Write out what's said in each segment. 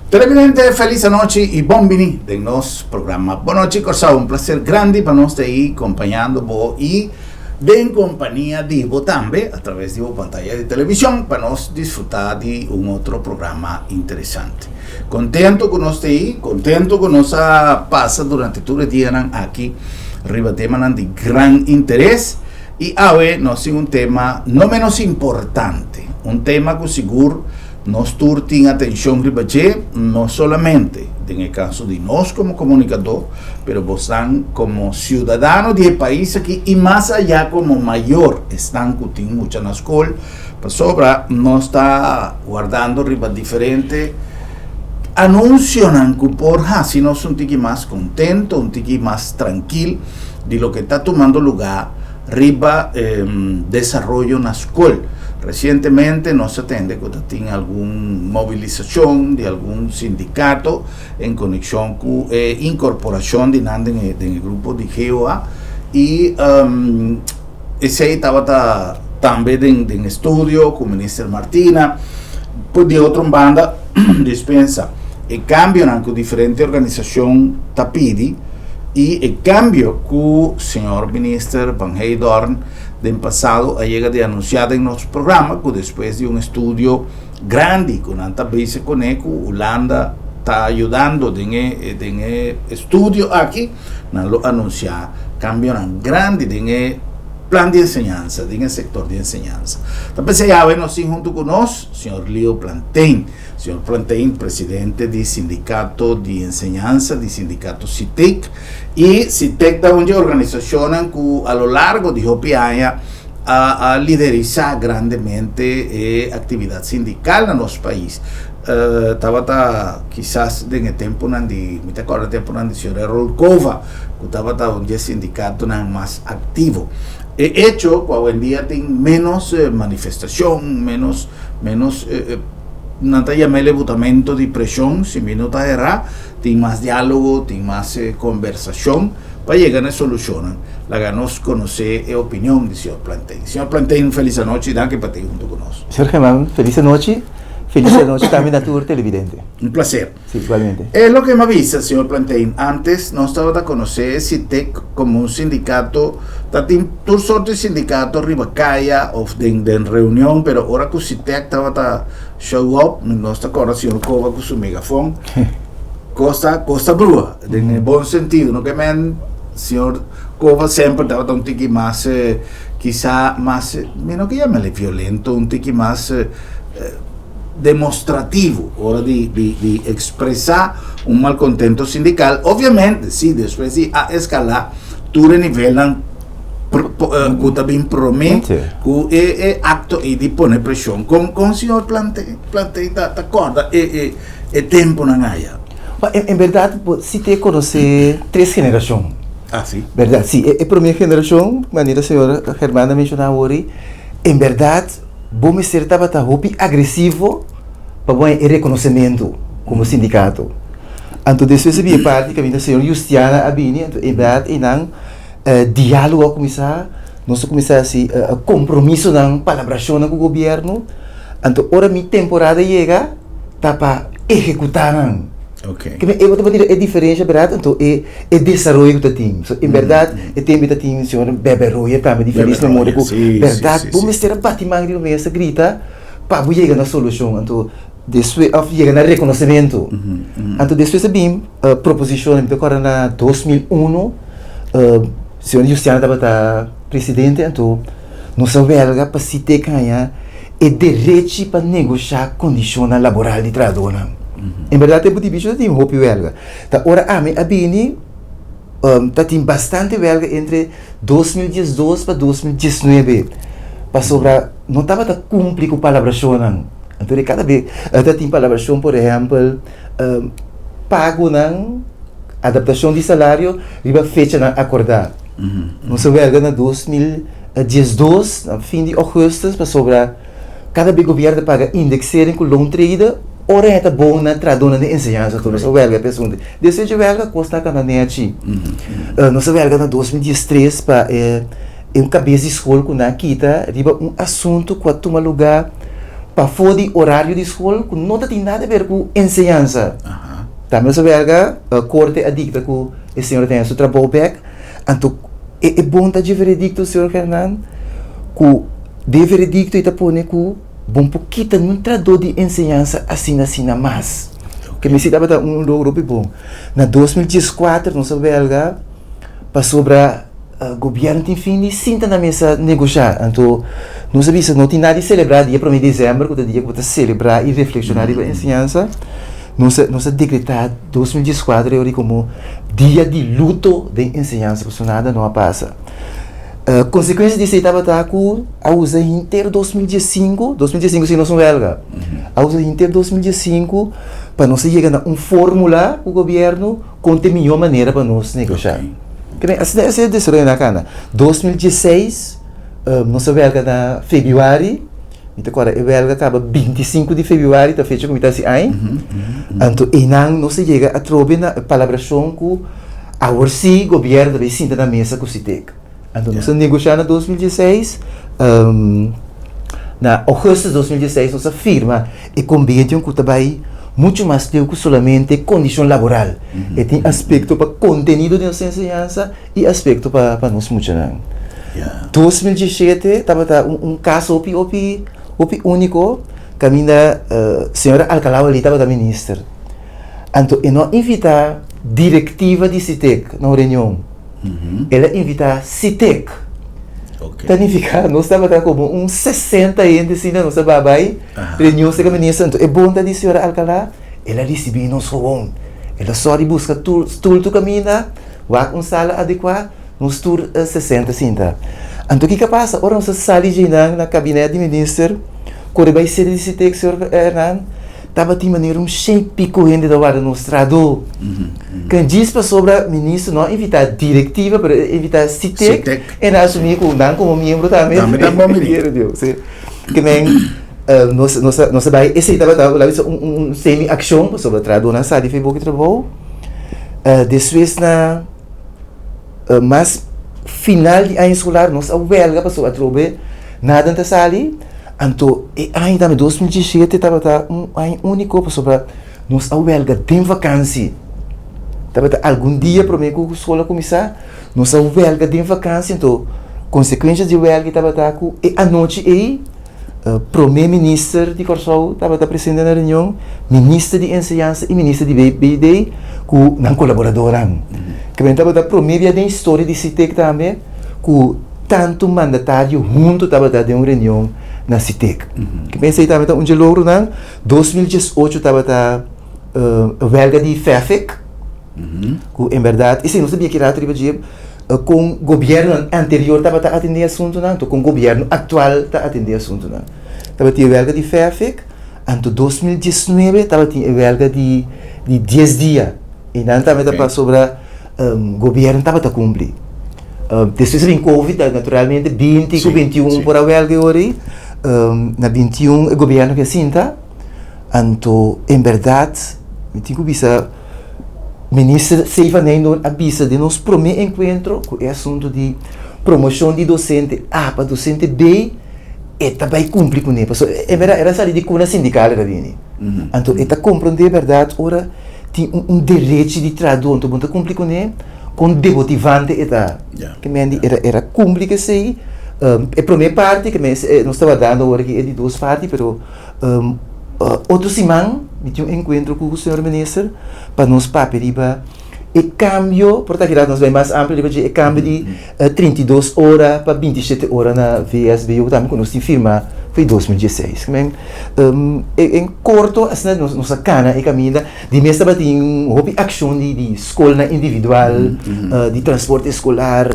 Televidente, felis anochi i bon bini den nos programa Bon Nochi Kòrsou. Un plaser grandi pa nos ta ei kompañando bo i den kompania di bo tambe a traves di bo pantaya di televishon pa nos disfrutá di un otro programa interesante. Kontento ku nos ta ei, kontento ku nos a pasa durante tur e dianan aki riba temanan di gran interes i awe nos tin un tema no menos importante, un tema ku sigur Nos tur tin atencion riba dje, no solamente den e caso di nos como comunicador, pero bosnan como ciudadano di e pais aki y mas aya como mayor, esnan cu tin mucha na scol, pasobra nos ta wardando riba diferente anuncionan cu por haci nos un tiki mas contento, un tiki mas trankil di loke ta tumando lugar riba desaroyo na skol. Resientemente nos a tende ku ta tin algun mobilisashon di algun sindikato en konekshon ku e inkorporashon di nan den e den e grupo di GOA i esei tabata tambe den den estudio ku minister Martina. Por di otro banda dispensa e kambionan ku diferente organisashon ta pidi. I e kambio ku señor Minister Van Heydoorn den pasado a yega di anunsiá den nos programa ku despues di un estudio grandi ku nan ta bezig kuné ku Hulanda ta yudando den e den e estudio aki nan lo anunsiá kambionan grandi den e plan di enseñansa den e sektor di enseñansa. Ta p'esei awe nos tin huntu ku nos señor Leo Plantein. Señor Plantein, presidente di Sindicato di Enseñansa di Sindicato SITEC y SITEC ta un dje organisacionnan cu a lo largo di hopi aña a a liderisa grandemente e actividad sindical na nos pais. Tabata kisas den e temponan di, mi ta acorda e temponan di señor Errol Cova cu tabata un dje sindicatonan mas activo. E hecho cu awendia tin menos manifestacion, menos menos nan ta yama e lebutamento di preshon, si mi no ta erá, tin mas diálogo, tin mas kombersashon pa yega na e solushonnan. Laga nos konosé e opinion di señor Plantein. Señor Plantein, un felis anochi, danki pa ta huntu ku nos. Señor Germán, felis anochi. Felis anochi tambe na tur televidente. Un plaser. Sí, igualmente. E loke mi a bisa, señor Plantein, antes nos tabata konosé e SITEC komo un sindikato, ta tin tur sorto di sindikato riba kaya òf den den reunion, pero ora ku SITEC tabata show up, nos ta kòrda señor Cova ku su megafon, kos ta kos ta brua, den e bon sentido, no ke men señor Cova semper tabata un tiki mas kisa mas, mi no ke yam'e violento, un tiki mas demostrativo ora di di di expresa un malcontento sindical. Obviamente, si despues di a escala tur e nivelnan cu ta bin prome cu e e acto ey di pone presion. Con con señor Plante Plante ta ta corda e e e temponan aya? Ba en en berdad bo si te conoce tres generacion. Ah si. Berdad si e e prome generacion manera señor Germán a menciona awor en berdad Bo mester tabata hopi agresivo pa bo haña e rekonosementu komo sindikato. Anto despues di e parti kaminda señor Justiana a bini, anto e bèrdat einan diálogo a kuminsá, nos a kuminsá hasi kompromisonan, palabrashonnan ku gobièrnu. Anto ora mi temporada yega ta pa ehekutá nan. Ok. Ke men e bo ta mira e diferensha bèrdat anto e e desaroyo ku ta tin. So en bèrdat e tempu ta tin señor Bebe Royer tambe di felis memoria ku bèrdat bo mester a bati man riba mesa grita pa bo yega na solushon anto despues òf yega na rekonosementu. Anto despues a bin proposishon mi ta kòrda na 2001 señor Justiana tabata presidente anto nos a wèlga pa si te kaña e derechi pa negoshá kondishonnan laboral di trahadónan. En bèrdat tempu di bichi ta tin hopi wèlga. Ta ora ami a bini ta tin bastante wèlga entre 2012 pa 2019 pasobra no tabata kumpli ku palabrashonnan. Anto di kada be ta tin palabrashon por ehèmpel pagonan, adaptashon di salario riba fechanan akordá. Nos a wèlga na 2012, na fin di ògùstus, pasobra kada be gobièrnu ta paga indeksering ku loontrede, ora e ta bon na trahadónan di enseñansa tur. Nos a wèlga pa esun. Despues dje wèlga kos ta kanda nèchi. Nos a wèlga na 2013 pa e un kabes di skol ku nan a kita riba un asuntu ku a tuma lugá. pafó di orario di skol ku no ta tin nada ber ku enseñansa. Tambe nos a wèlga, korte a dikta ku e señor a tene su trabou bèk. Anto e e bon ta dje veredikto, señor Hernan, ku den veredikto e ta pone ku bon por kita niun trahadó di enseñansa asina asina mas. Ke mester tabata un logro hopi bon. Na 2014 nos a wèlga pasobra Gobierno tin fin di sinta na mesa negoshá. Anto nos a bisa no tin nada di selebrá dia promé di desèmber ku ta dia ku bo ta selebrá i reflekshoná riba enseñansa. Nos a nos a dekretá 2014 e ora komo dia di luto den enseñansa pasobra nada no a pasa. Konsekuensia di esei tabata ku a usa henter 2015, 2015 si nos un wèlga, a usa henter 2015 pa nos a yega na un fórmula ku gobierno kon ta e mihó manera pa nos negoshá. Ke men asina esei a desaroya na kana. 2016 nos a wèlga na febrüari, mi ta kòrda e wèlga kaba 25 di febrüari, ta fecha ku mi ta hasi aña. Anto einan nos a yega atrobe na e palabrashon ku Awor sí gobierno ta bay sinta na mesa cu Sitek. Anto nos a negocia na 2016, na augustus 2016 nos a firma e convenio cu ta bay mucho mas leu cu solamente condicion laboral. E tin aspecto pa contenido di nos enseñansa y aspecto pa nos muchanan. 2017 tabata un caso hopi hopi hopi unico caminda señora Alcalá Wallé tabata minister. Anto e no a invitá direktiva di Sitek na un reunion. El a invitá Sitek. Ta nifiká nos tabata komo un 60 hende asina nos a bai bai reunion serka minister. Anto e bon ta di señora Alcalá, el a risibí nos gewoon. El a sòri buska tur stul tur kaminda, wak un sala adekuá, nos tur 60 sinta. Anto kiko a pasa? Ora nos a sali djeinan na kabinet di minister, kore bai sede di Sitek, señor Hernan, Tabatin manera un shen pico hende ta warda nos trahadó. Kan djis pasobra minister no a invitá directiva pero e invitá Sitek en a asumí ku nan komo miembro tambe. Tambe ta bon bini. Sí. Ke men nos nos a nos a bai esei tabata laga bisa un un semi akshon pasobra trahadónan sa di fe boki trabou. Despues na mas final di aña eskolar nos a wèlga pasobra atrobe nada no ta sali. Anto e aña tambe 2017 tabata un aña úniko pasobra nos a wèlga den vakansi. Tabata algun dia promé ku skol a kuminsá, nos a wèlga den vakansi. Anto konsekuensha di e wèlga tabata ku e anochi ei promé minister di Kòrsou tabata presente na reunion, minister di enseñansa i minister di BBD ku nan kolaboradornan. Kibera tabata promé bia den historia di Sitek tambe ku tantu mandatario huntu tabata den un reunion na Sitek. Ke pensa ei tambe ta un dje logronan. 2018 tabata welga di Fefik, ku en bèrdat, esei nos ta bia ki rato riba dje, kon gobièrnunan anterior tabata atendé asuntunan, anto kon gobièrnu aktual ta atendé asuntunan. Tabatin e welga di Fefik, anto 2019 tabatin e welga di dies dia. I nan tambe ta pasobra gobièrnu tabata kumpli. Despues a bin covid, naturalmente 20 ku 21 por a wèlga e ora ei. Na 21 e gobièrnu ke sinta, anto en bèrdat mi tin ku bisa minister Sefa Nijndoorn a bisa den nos promé enkuentro ku e asuntu di promoshon di dosente A pa dosente B e ta bai kumpli kuné. Pasobra en bèrdat el a sali di kuna sindikal el a bini. Anto e ta komprondé bèrdat ora tin un derechi di trahadó, anto bo no ta kumpli kuné. Kon demotivante e ta. Ke men di era era kumpli ku esei. E promé parti ke men nos ta wardando awor aki e di dos parti pero otro siman mi tin un enkuentro ku señor minister pa nos papia riba e kambio por ta keda nos bai mas amplio riba dje e kambio di 32 ora pa 27 ora na VSBO tambe ku nos tin firma for di 2016. Ke men en korto asina nos a kana e kaminda. Di mes tabatin hopi akshon di di skolnan individual, di transporte eskolar,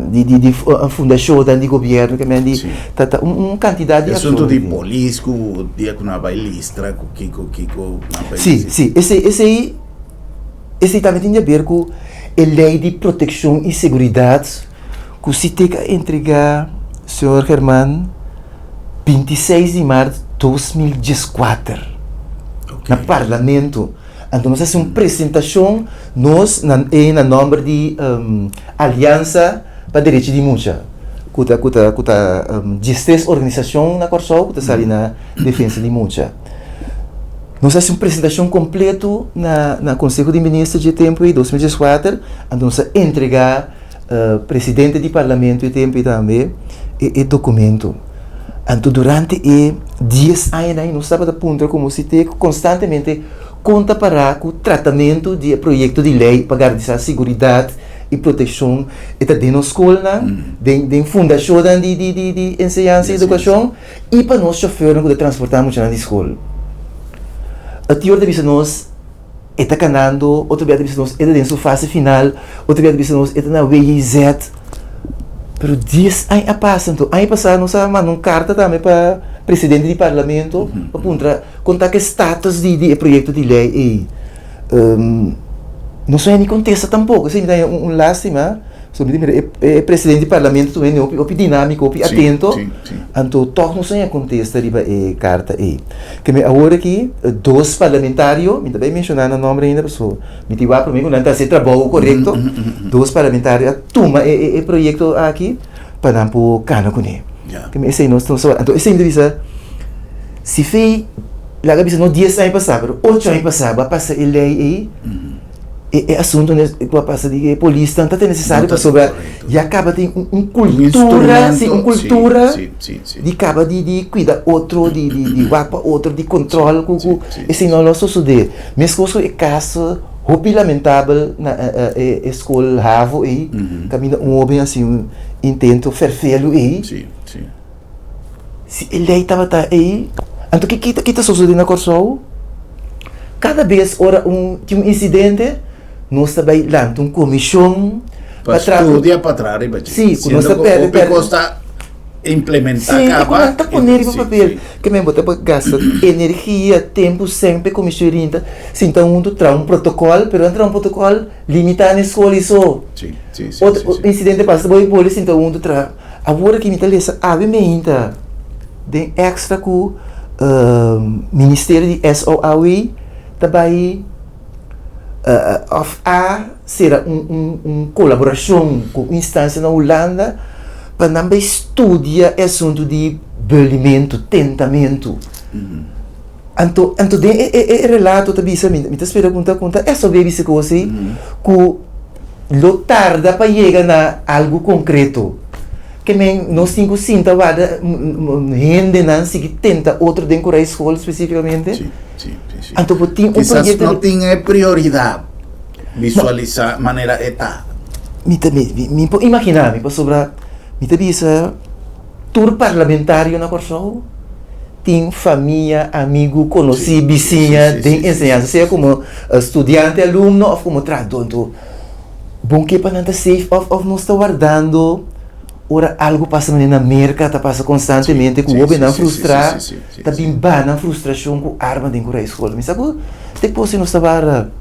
di di di fundashonnan di gobièrnu ke men di ta ta un kantidat di akshon. Asuntu di polis ku dia ku nan a bai listra ku kiko kiko nan bai. Si si esei esei esei tambe tin di aber ku e lei di protekshon i seguridat ku Sitek a entregá señor German. 26 di mart 2014 na Parlamento. Anto nos hasi un presentashon nos na e na nòmber di Aliansa pa Derechi di Mucha. ku ta ku ta ku ta 13 organisashon na Kòrsou ku ta sali na defensa di mucha. Nos a hasi un presentashon kompleto na na Konseho di Minister dje tempu ei, 2014, anto nos a entregá presidente di parlamento e tempu ei tambe e e dokumento. Anto durante e dies añanan ei nos tabata puntra komo si te konstantemente kon ta pará ku tratamentu di e proyekto di lei pa garantisá siguridat i protekshon e ta den nos skolnan, den den fundashonnan di di di di enseñansa i edukashon i pa nos shofèrnan ku ta transportá muchanan di skol. E tior ta bisa nos e ta kanando, otro bia ta bisa nos e ta den su fase final, otro bia ta bisa nos e ta na WJZ. Pero dies aña a pasa, anto aña pasá nos a manda un karta tambe pa presidente di parlamento pa puntra kon ta ku e status di di e proyekto di lei ei. No sa ni kontesta tampoko, esei mi ta haña un lástima. So mi ta mira e presidente di parlamento ta un hende hopi hopi dinámiko, hopi atento, anto tòg no sa haña kontesta riba e karta ei. Ke mi awor aki dos parlamentario, mi ta bai menshoná nan nòmber ainda pasobra mi ta wak promé ku nan ta hasi e trabou korekto, dos parlamentario a tuma e e proyekto aki pa nan por kana kuné. Ke mi esei nos ta anto esei mi ta bisa si fei laga bisa no dies aña pasá pero ocho aña pasá bo a pasa e lei ei e e asunto ku a pasa di e polisnan ta ta nesesario pasobra ya kaba tin un kultura si un kultura di kaba di di kuida otro di di di wak pa otro di kontrol ku ku esei no lo sosodé meskos ku e kaso hopi lamentabel na e e skol havo ei kaminda un hoben hasi un intento ferfelu ei Si e lei tabata ei, anto ki kita ki ta sosodé na Kòrsou? Kada bes ora un tin un insidente, nos ta bai lanta un komishon pa tra studia pa tra riba dje. Sí, ku nos ta Siendo ku pèrdè hopi pèrdè. kos ta implementá Sí, kaba. ku nan ta pone riba Sí, papel. sí. Ke men bo ta por gasta energia, tempu, sèn pa e komishon rinta sinta huntu traha un protokòl, pero nan traha un protokòl limitá na e skol i so. Sí, sí, sí, Otro sí, sí. insidente pasa ta bai boli sinta huntu traha. Awor aki mi ta lesa awe meinta den extra ku ministerio di SOAW ta bai of a sera un kolaborashon ku un instansia na Hulanda pa nan bai studia e asuntu di bulimentu, tentamentu. Anto anto den e relato ta bisa mi ta spera ku ta ku ta SOB bisa kos ei ku lo tarda pa yega na algu konkreto. Ke men nos tin ku sinta warda hendenan sigui tenta otro den Korai Skol spesifikamente. Sí, sí, sí, sí. Anto bo tin un Kisas proyekto no tin e prioridat visualisá manera e ta. Mi ta mi mi por imaginá mi pasobra mi ta bisa tur parlamentario na Kòrsou tin famia, amigu, konosí, bisiña den enseñansa, sea komo studiante, alumno òf komo trahadó. Anto, bon ke pa nan ta safe òf òf nos ta wardando ora algu pasa manera na Merka ta pasa konstantemente ku hóbennan frustrá ta bin baha nan frustrashon ku arma den ku raiskol. Mi sa ku te kos nos ta warda.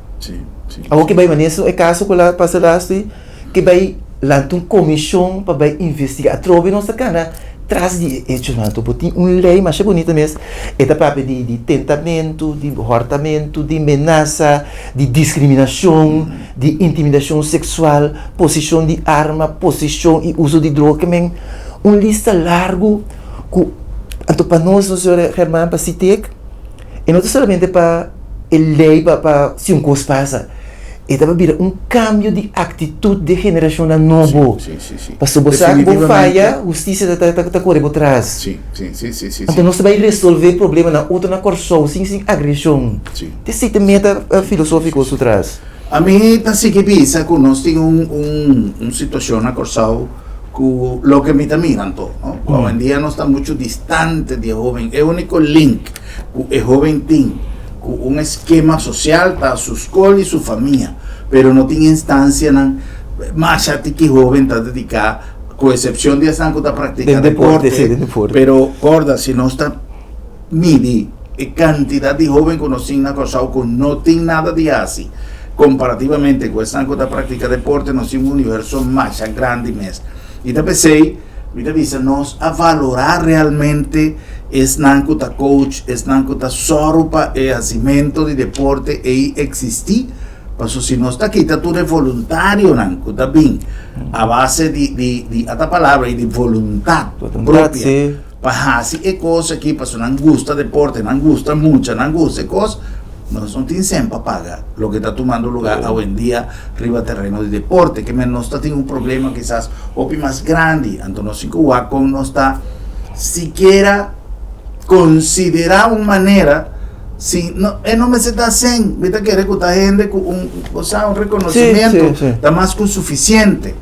Awor ke bai manera e kaso ku a pasa lastu ei. Ke bai lanta un komishon pa bai investigá. Atrobe nos ta kana tras di e echonan. Anto bo tin un lei masha bunita mes, e ta papia di di tentamentu, di hòrtamentu, di menasa, di diskriminashon, di intimidashon seksual, posishon di arma, posishon i uso di droga. Ke men un lista largu ku anto pa nos, señor German, pa Sitek, e no ta solamente pa e lei pa pa si un kos pasa. E ta bira un kambio di aktitut di e generashonnan nobo. Pasobra bo sa ku bo faya, hustisia ta kore bo tras. Anto nos ta bai resolve problemanan otro na Kòrsou sin sin agreshon. Esei ta e meta filosófiko su tras. Ami ta sigui bisa ku nos tin un situashon na Kòrsou ku loke mi ta mira anto, no? Ku awendia nos ta muchu distante di e hóben. E úniko link ku e hóben tin ku un eskema sosial ta su skol i su famia, pero no tin instansianan masha tiki hóben ta dediká, ku esepshon di esnan ku ta praktiká deporte, pero kòrda si nos ta midi e kantidat di hóben ku nos tin na Kòrsou ku no tin nada di hasi komparativamente ku esnan ku ta praktiká deporte, nos tin un universo masha grandi mes. I ta p'esei mi ta bisa nos a valorá realmente esnan ku ta coach, esnan ku ta sòru pa e hasimentu di deporte ei eksistí. Paso si nos ta kita tur e voluntarionan ku ta bin a base di di di ata palabra i di voluntat propia pa hasi e kos aki paso nan gusta deporte, nan gusta mucha, nan gusta e kos, nos no tin sen pa paga loke ta tumando lugar awendia riba tereno di deporte. Ke men nos ta tin un problema kisas hopi mas grandi, anto nos tin ku wak kon nos ta sikiera konsiderá un manera. Si no, e no mester ta sen. Mi ta kere ku ta hende ku un, bo sa, un rekonosementu ta mas ku sufisiente.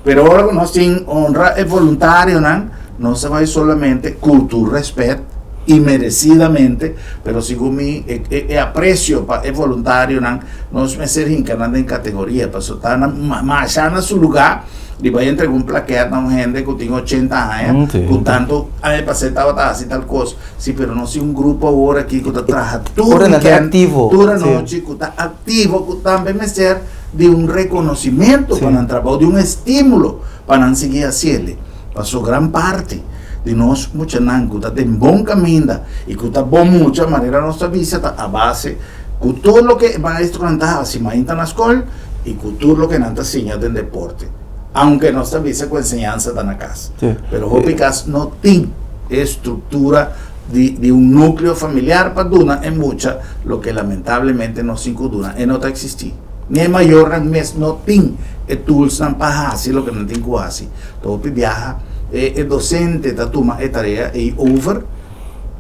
Pero ora ku nos tin honra e voluntarionan, nos ta bai solamente ku tur rèspèt i meresidamente, pero segun mi e e apresio pa e voluntarionan nos mester hinka nan den kategoria, pasobra ta nan masha na su lugá. Di bai entrega un plaket na un hende ku tin 80 aña, ku tantu aña pasé tabata hasi tal kos. Sí, pero nos tin un grupo awor aki ku ta traha tur Ora nan ta weekend, aktivo, tur sí. anochi, ku ta aktivo, ku tambe mester di un rekonosimento pa Sí. nan trabou, di un estímulo pa nan sigui hasiel. Paso gran parti di nos muchanan ku ta den bon kaminda i ku ta bon mucha, manera nos ta bisa, ta a base ku tur loke e maestronan ta hasi mainta na skol i ku tur loke nan ta siña den deporte. Aunke nos ta bisa ku enseñansa ta na kas, pero hopi kas no tin e struktura di di un núkleo familiar pa duna e mucha loke lamentablemente nos tin ku duna. E no ta eksistí. Ni e mayornan mes no tin e toolsnan pa hasi loke nan tin ku hasi. Ta hopi biaha e e dosente ta tuma e tarea ei over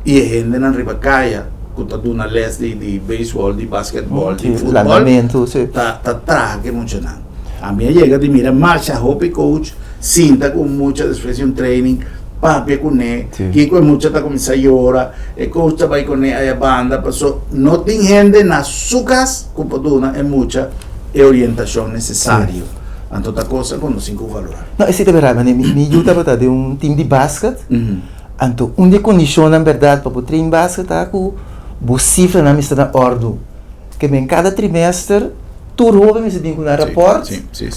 i e hendenan riba kaya ku ta duna les di di beisbòl, di basketbòl, di futbòl ta ta traha ku e muchanan. Ami a yega di mira masha hopi coach sinta ku un mucha despues di un training papia kuné, kiko e mucha ta kuminsá yora, e coach ta bai kuné aya banda paso no tin hende na su kas ku por duna e mucha e orientashon nesesario. Anto ta kosnan ku nos tin ku valorá. No, esei ta bèrdat, mane. Mi yu tabata den un team di basket, anto un di e kondishonnan bèrdat pa bo train basket ta ku bo sifranan mester na òrdu. Ke men kada trimester tur hoben mester bin ku nan raport,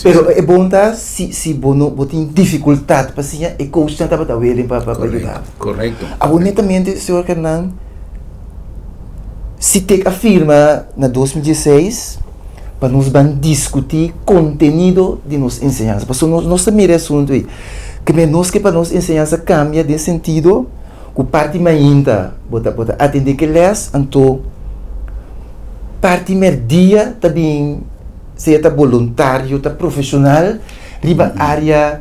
pero e bon ta si si bo no bo tin difikultat pa siña e coachnan tabata willing pa pa yuda bo. Awor netamente señor Hernan si tek a firma na 2016 pa nos ban diskutí kontenido di nos enseñansa pasobra nos nos ta mira e asuntu ei ke men nos ke pa nos enseñansa kambia den sentido Ku parti mainta bo ta bo ta atendé ke lès, anto parti mèrdia ta bin sea ta boluntario, ta profeshonal riba área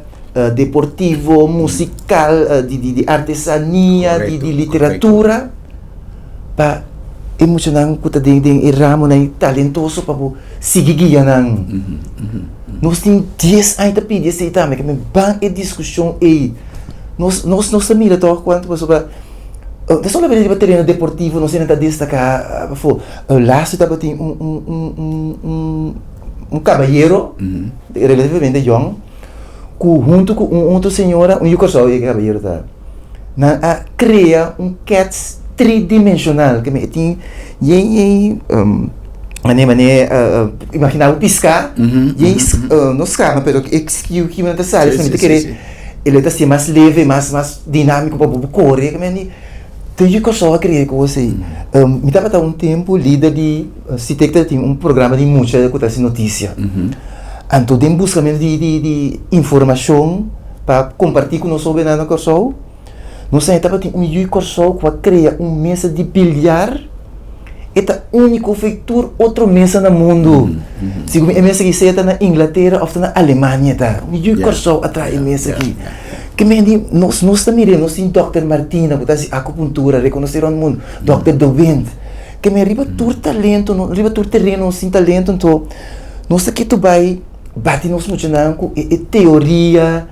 deportivo, musikal, di di di artesania, di di literatura pa e muchanan ku ta den den e ramonan talentoso pa bo sigui guia nan. Nos tin dies aña ta pidi esei tambe, ke men ban e diskushon ei. Nos nos nos ta mira tòg kuantu pasobra no solamente riba tereno deportivo nos hende ta destaká pafó. Laatste tabatin un un un un un un kabayero relativamente yòn ku huntu ku un otro señora, un yu Kòrsou e kabayero ta, nan a krea un kèts tridimenshonal ke men e tin yen yen mane mane imaginá bo piská yen no skama pero e skiu kiu nan ta sali mi ta kere E lo ta hacié mas leve, mas mas dinámico pa bo por core. Mi di, Te yu Kòrsou a krea e kos ei. Mi tabata un tempu lider di Sitek ta tin un programa di mucha ku ta hasi notisia. Anto den buskamentu di di di informashon pa kompartí ku nos hóbennan na Kòrsou, nos a tabatin un yu Kòrsou ku a krea un mesa di biliar. E ta úniko fo'i tur otro mesa na mundu. Segun mi e mesa aki sea ta na Inglatera òf ta na Alemania ta. Mi yu Kòrsou a traha e mesa aki. Ke men di nos nos ta mir'é, nos tin dòkter Martina ku ta hasi akupuntura rekonosé rònt mundu, dòkter De Wind. Ke men riba tur talento no riba tur tereno nos tin talento anto nos ta kitu bai bati nos muchanan ku e teoria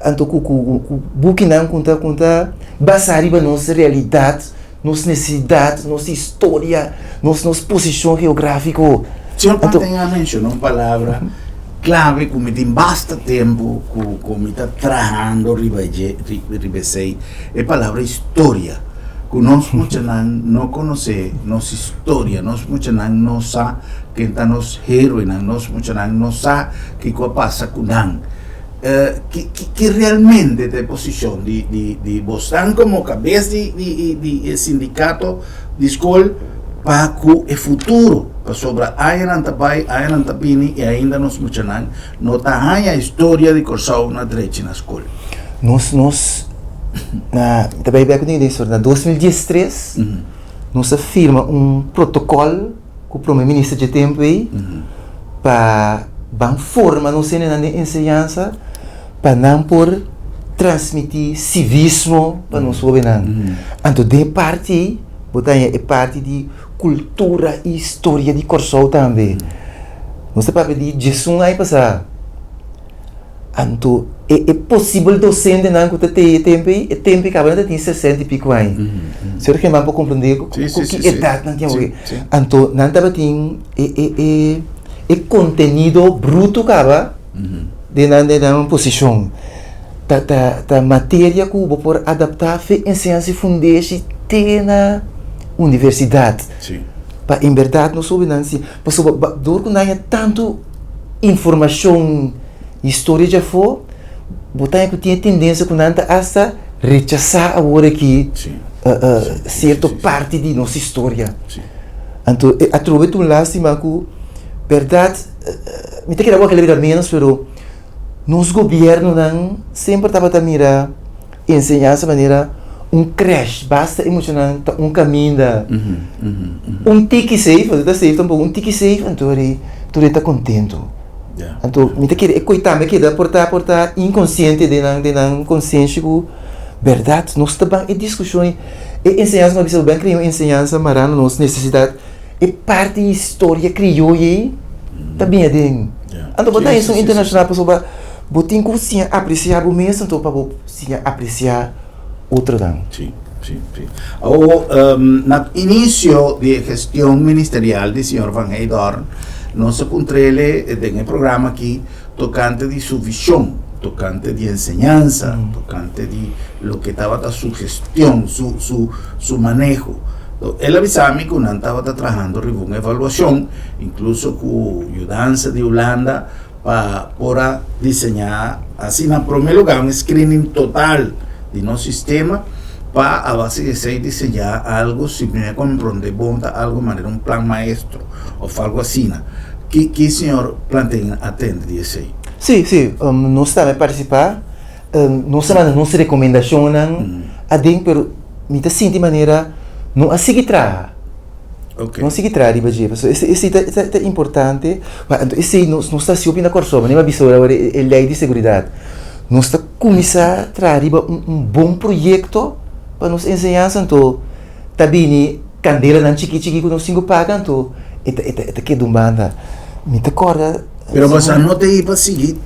anto ku ku ku bukinan ku ta ku ta basá riba nos realidat. Nos nesesidat, nos historia, nos nos posishon geográfiko. Señor Panten a menshoná un palabra klave ku mi tin basta tempu ku ku mi ta trahando riba dje, riba esei, e palabra historia. Ku nos muchanan no konosé nos historia, nos muchanan no sa ken ta nos héroenan, nos muchanan no sa kiko a pasa ku nan. Ki ki realmente ta e posishon di di di bosnan komo kabes di di di e sindikato di skol? Pa ku e futuro, pasobra añanan ta bai, añanan ta bini i ainda nos muchanan no ta haña historia di Kòrsou na drechi na skol. Nos, nos, na, mi ta bai bek un ding, na 2013 nos a firma un protokòl ku prome minister dje tempu ei pa ban forma nos hendenan den enseñansa pa nan por transmití sivismo pa nos hóbennan. Anto den e parti ei bo ta haña e parti di kultura i historia di Kòrsou tambe. Nos ta papia di djesun aña pasá. Anto e e posibel dosentenan ku ta tei e tempu ei, e tempu ei kaba nan ta tin sesenta i piku aña. Señor Germán por komprendé ku ki edat nan tin awe. Anto nan tabatin e e e e kontenido brutu kaba den nan den nan posishon. Ta ta ta materia ku bo por adaptá fe enseñansa i fundeshi te na universidat. Pa en bèrdat nos hóbennan si pasobra dor ku nan haña tantu informashon historia djafó, bo ta haña ku tin e tendensia ku nan ta asta rechasá awor aki sierto parti di nos historia. Anto atrobe ta un lástima ku bèrdat mi ta kere awor ku a bira ménos pero nos gobièrnunan semper tabata mira enseñansa manera un crèsh, basta e muchanan ta un kaminda, un tiki safe, no ta safe tampoco, un tiki safe anto ri tur e ta contento. Anto mi ta kere e koi tambe keda por ta por ta inkonsiente den nan den nan konsienshi ku bèrdat nos ta ban e diskushon e enseñansa ku a bisa bo ban krea un enseñansa mará na nos nesesidat e parti historia krioyo ei ta bin aden. Anto bo ta esun internashonal pasobra bo tin ku siña apresiá bo mes anto pa bo siña apresiá otronan. Sí, sí, sí. Awor, na inisio di e gestion ministerial di señor Van Heydoorn, nos a puntr'ele den e programa aki tokante di su vision, tokante di enseñansa, tokante di loke tabata su gestion, su, su, su maneho. El a bisa mi ku nan tabata trahando riba un evaluashon, inkluso ku yudansa di Hulanda, pa por a diseñá asina na promé lugá un screening total di nos sistema pa a base di esei diseñá algo si mi a komprondé bon ta algo manera un plan maestro òf algo asina. Ki ki señor Plantein a tende di esei? Sí, sí, nos tambe partisipá, nos a manda nos rekomendashonnan aden pero mi ta sinti manera no a sigui traha. Okay. Nos sigui traha riba dje, pasobra esei esei ta ta ta importante. Ma anto esei nos nos ta hasi hopi na Kòrsou, manera mi a bisa ora e lei di seguridat. Nos ta kuminsá traha riba un un bon proyekto pa nos enseñansa, anto ta bini kandelanan chikí chikí ku nos tin ku paga, anto e ta e ta e ta keda un banda. Mi ta kòrda. Pero boso a no ta ei pa sigui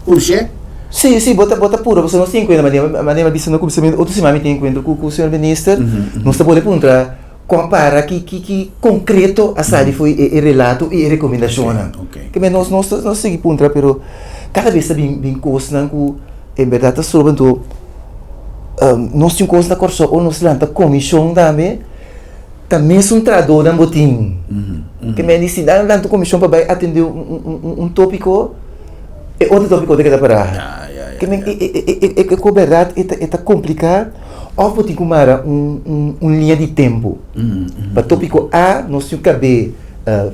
pushe? Sí, sí, bo ta bo ta puru, pasobra nos tin enkuentro, manera manera mi a bisa na kuminsamentu, otro siman mi tin enkuentro ku ku señor minister, nos ta pone puntra. Compara ki ki ki concreto a sali fo'i e e relato i e recomendacionnan. Ke men nos nos nos sigui puntra pero cada bes ta bin bin cosnan cu en berdad ta stroba anto nos tin cos na Corsou ora nos lanta comision tambe ta mesun trahadornan bo tin. Ke men di si nan lanta un comision pa bay atende un un un topico e otro topico ta keda para. Ke men e e e e e berdad e ta e ta complica. Òf bo tin ku mara un un liña di tempu. Pa tópiko A nos tin ku kab'é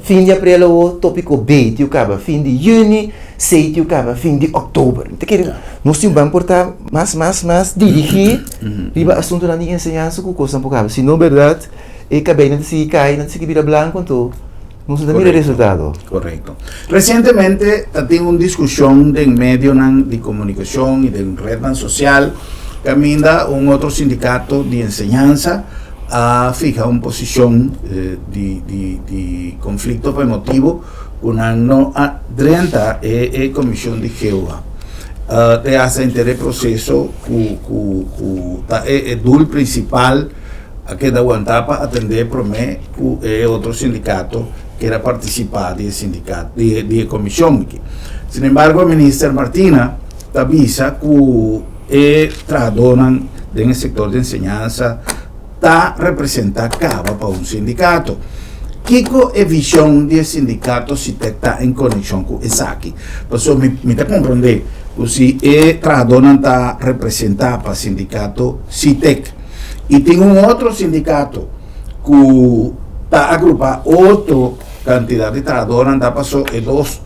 fin di aprel awo, tópiko B tin ku kaba fin di yüni, C tin ku kaba fin di òktober. Mi ta kere nos tin ban por ta mas mas mas dirigí riba asuntunan di enseñansa ku kosnan por kaba. Si no bèrdat e kabeinan ta sigui kai, nan ta sigui bira blanku anto nos no ta mira resultado. Korekto. Resientemente ta tin un diskushon den medionan di komunikashon i den retnan sosial kaminda un otro sindikato di enseñansa a fiha un posishon di di di konflikto pa e motibu ku nan no a drenta e e komishon di GEUA. Te hasta henter e proseso ku ku ku ta e e doel prinsipal a keda wantá pa atendé promé ku e otro sindikato kier a partisipá di e sindikato di e komishon aki. Sinembargo minister Martina ta bisa ku e trahadónan den e sektor di enseñansa ta representá kaba pa un sindikato. Kiko e vishon di e sindikato SITEK ta en konekshon ku esaki? Pasobra mi mi ta komprondé ku si e trahadónan ta representá pa sindikato SITEK i tin un otro sindikato ku. Ta agrupá otro kantidat di trahadónan ta paso e dos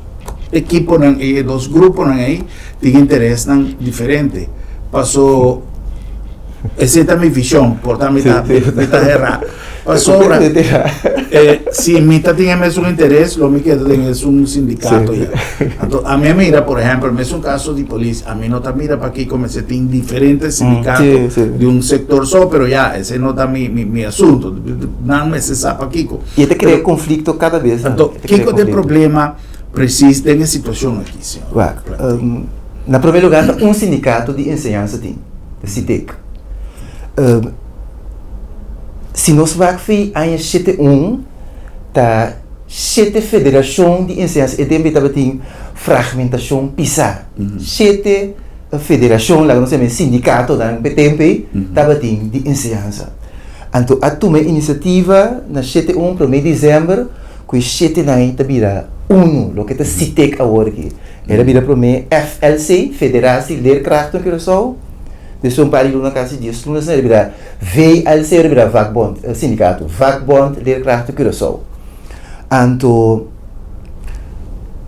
ekiponan ei, e dos gruponan ei tin interesnan diferente. Paso esei ta mi vishon, por ta mi ta mi ta herá. Pasobra si mi ta tin e mesun interes lo mi keda den esun sindikato ya. Anto ami a mira por ehèmpel mesun kaso di polis, ami no ta mira pakiko mester tin diferente sindikato di un sektor so, pero ya esei no ta mi mi asunto. Nan mester sa pakiko. I e ta krea konflikto kada bes. Anto kiko ta e problema presis den e situashon aki, señor Wak, na promé lugar ta un sindikato di enseñansa tin, ta SITEK. Si nos wak fi aña shete un ta shete federashon di enseñansa e tempu ei tabatin fragmentashon pisá. Shete federashon, laga nos yama e sindikatonan p'e tempu ei tabatin di enseñansa. Anto a tuma e inisiativa na shete un promé desèmber ku e shetenan ei ta bira unu, loke ta SITEK awor aki. El a bira promé FLC, Federatie Leerkrachten Curaçao, despues un par di luna kasi dies luna asina el a bira VLC, el a bira vakbond, sindikato, Vakbond Leerkrachten Curaçao. Anto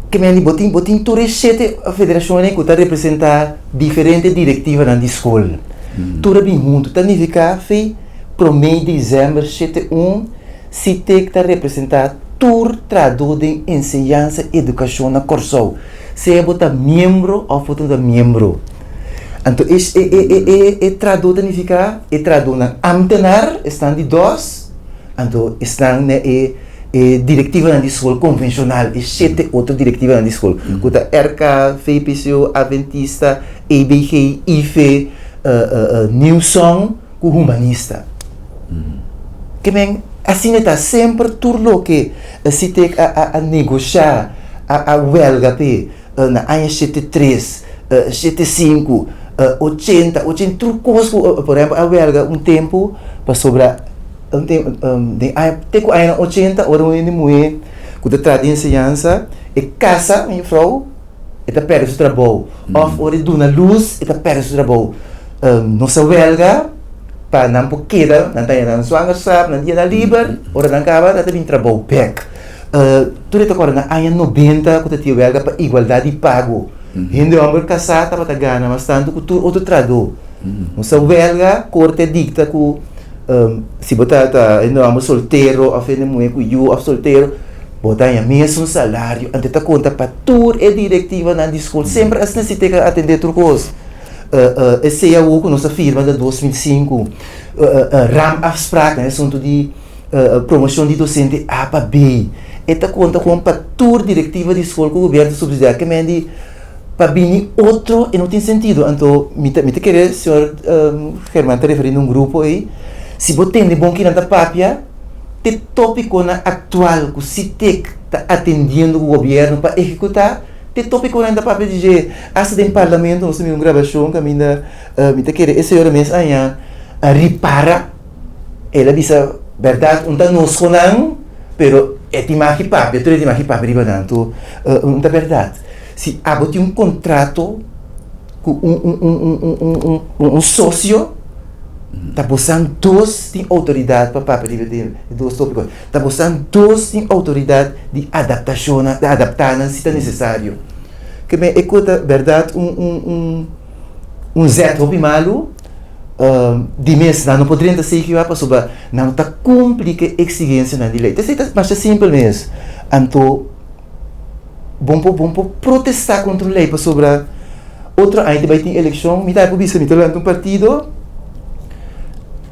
ke men di bo tin bo tin tur e shete federashonnan ku ta representá diferente direktivanan di skol. Tur a bin huntu. Ta nifiká fi promé desèmber shete un SITEK ta representá tur trahadó den enseñansa i edukashon na Kòrsou, sea bo ta miembro òf bo no ta miembro. Anto e e e trahadó ta nifiká e trahadónan ámtenar, esnan di dòs, Anto esnan na e e direktivanan di skol konvenshonal, e shete otro direktivanan di skol, ku ta RK, VPCO, Adventista, EBG, IFE, New Song ku Humanista. Ke men asina ta semper tur loke Sitek a a a negoshá, a a wèlga p'e na aña shete tres, shete sinku, ochenta, ochenta, tur kos ku por ehèmpel a wèlga un tempu pasobra Un tempu, den aña, te ku añanan ochenta, ora un hende muhé ku ta traha den enseñansa, e kasa un jufrou, e ta pèrdè su trabou. Òf ora e duna lus, e ta pèrdè su trabou. Nos a wèlga pa nan por keda, nan ta haña nan zwangerschap, nan dianan liber, ora nan kaba nan ta bin trabou bèk. Tur e ta kòrda na aña nobenta ku ta tin wèlga pa igualdat di pago. Hende hòmber kasá tabata gana mas tantu ku tur otro trahadó. Nos a wèlga, korte a dikta ku si bo ta ta hende hòmber soltero òf hende muhé ku yu òf soltero, bo ta haña mesun salario. Anto ta konta pa tur e direktivanan di skol. Semper asina si te ka atendé tur kos. E cao ku nos a firma na 2005, raamafspraak na e asuntu di promoshon di dosente A pa B. E ta konta kon pa tur direktiva di skol ku gobièrnu ta supsidiá. Ke men di pa bini otro e no tin sentido. Anto mi ta mi ta kere señor Germán ta referí na un grupo ei. Si bo tende bon kinan ta papia, te tópikonan aktual ku SITEK ta atendiendo ku gobièrnu pa ehekutá, te tópikonan ta papia di dje. Asta den parlamento nos ta mira un grabashon kaminda mi ta kere e señora mes aña a ripara. El a bisa, Bèrdat, un ta nos ku nan, pero e tin maki papia, tur e tin maki papia riba nan. Anto, un ta bèrdat. Si abo tin un kontrato ku un un un un un un un un un sosio, ta bosan dos tin outoridat pa papia riba e dos tópiko. Ta bosan dos tin outoridat di adaptashonnan, di adaptá nan si ta nesesario. Ke men e ku ta bèrdat un un un un zèt hopi malu. Di mes nan no por drenta CGA pasobra nan no ta kumpli ku e eksigensianan di lei. Esei ta masha simpel mes. Anto bo por bo por protestá kontra un lei pasobra otro aña ta bai tin elekshon, mi ta por bisa mi ta lanta un partido,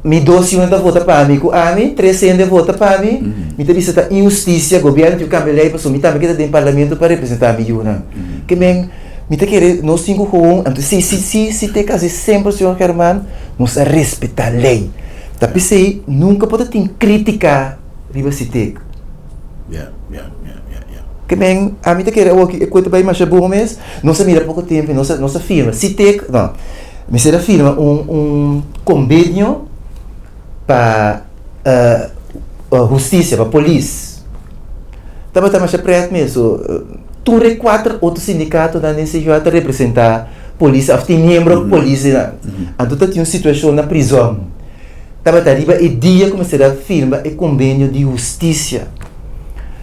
mi dos yunan ta vota pa mi ku ami, tres hende a vota pa mi, mi ta bisa ta inhustisia, gobièrnu tin ku kambia lei pasobra mi tambe ke ta den parlamento pa representá mi yunan. Ke men. Mi ta kere nos tin ku gewoon, anto si si si si te kasi semper señor German, nos a respetá lei. Ta p'esei nunka por ta tin krítika riba Sitek. Ya, ya, ya, ya, ya. Ke men, ami ta kere awoki e kue ta bai masha bon mes, nos a mira poko tempu i nos a nos a firma, Sitek, no, mester a firma un un kombenio pa hustisia, pa polis. Tabata masha pret mes. So, tur e kuater otro sindikatonan den CGA ta representá polis òf tin miembro polis den nan. Anto ta tin un situashon na prizòn. Tabata riba e dia ku mester a firma e kombenio di hustisia.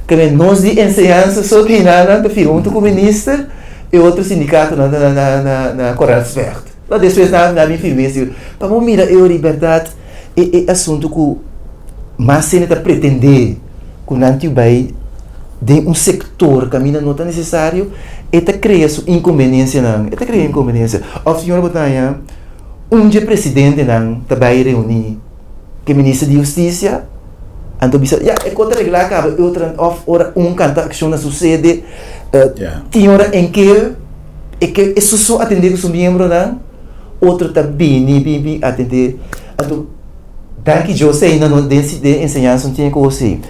Kende nos di enseñansa so kinanan ta firma huntu ku minister e otro sindikatonan ta na na Koraalsvecht. No despues nan a bin firma esi. Pa bo mira e ora bèrdat e e asuntu ku mas hende ta pretendé ku nan tin bai den un sektor kaminda no ta nesesario e ta krea su inkonbeniensianan. E ta krea inkonbeniensia. Òf señor bo ta haña. Un dje presidentenan ta bai reuní ku e minister di hustisia, anto bisa, ya, e kos ta reglá kaba, e otronan òf ora un kanta akshon na su sede, tin ora en ke e ke e so atendé ku su miembronan, otro ta bini bin bin atendé. Anto, danki Dios ainda no den den enseñansa no tin e kos ei.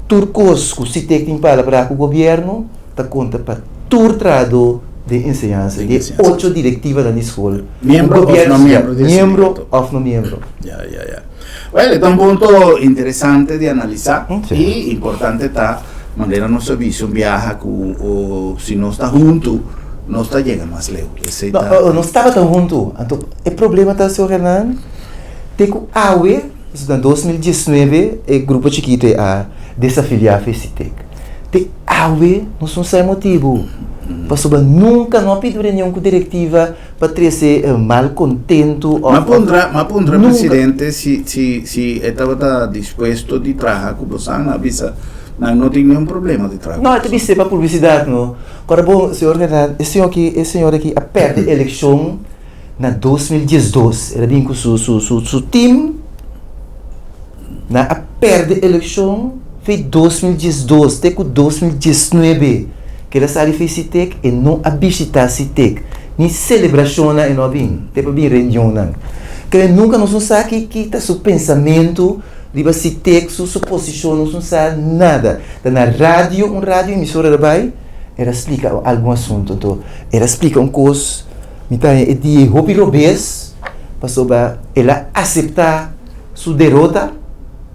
Tur kos ku Sitek tin palabrá ku gobièrnu ta konta pa tur trahadó den enseñansa, di e ocho direktivanan di skol. Miembro of no miembro di e Miembro of no miembro. Ya, ya, ya. Well, e ta un punto interesante di analisá i importante ta manera nos a bisa un biaha ku si nos ta huntu nos ta yega mas leu. Esei ta. No, nos tabata huntu. Anto e problema ta, señor Hernan, te ku awe, na 2019 e grupo chikito ei a desafiliá Fesitek. Te awe nos no sa e motibu, pasobra nunka no a pidi reunion ku direktiva pa trese malkontentu òf. M'a puntra, m'a puntra presidente si si si e tabata dispuesto di traha ku bosan, a bisa nan no tin niun problema di traha ku bosan. No, e ta bis'é pa publisidat no. Kòrda bon, señor Hernan, e señor aki, e señor aki a pèrdè elekshon na 2012, el a bin ku su su su su tim. Nan a perde elekshon fei 2012 te ku 2019 ke el a sali fei Sitek e no a bishita Sitek ni selebrashonnan e no a bin te pa bin reunionnan. Kere nunka nos no sa ki ki ta su pensamentu riba Sitek su su posishon nos no sa nada. Ta na radio un radio emisora ta bai el a splika algun asuntu anto el a splika un kos mi ta haña e dia hopi robes pasobra el a asepta su derota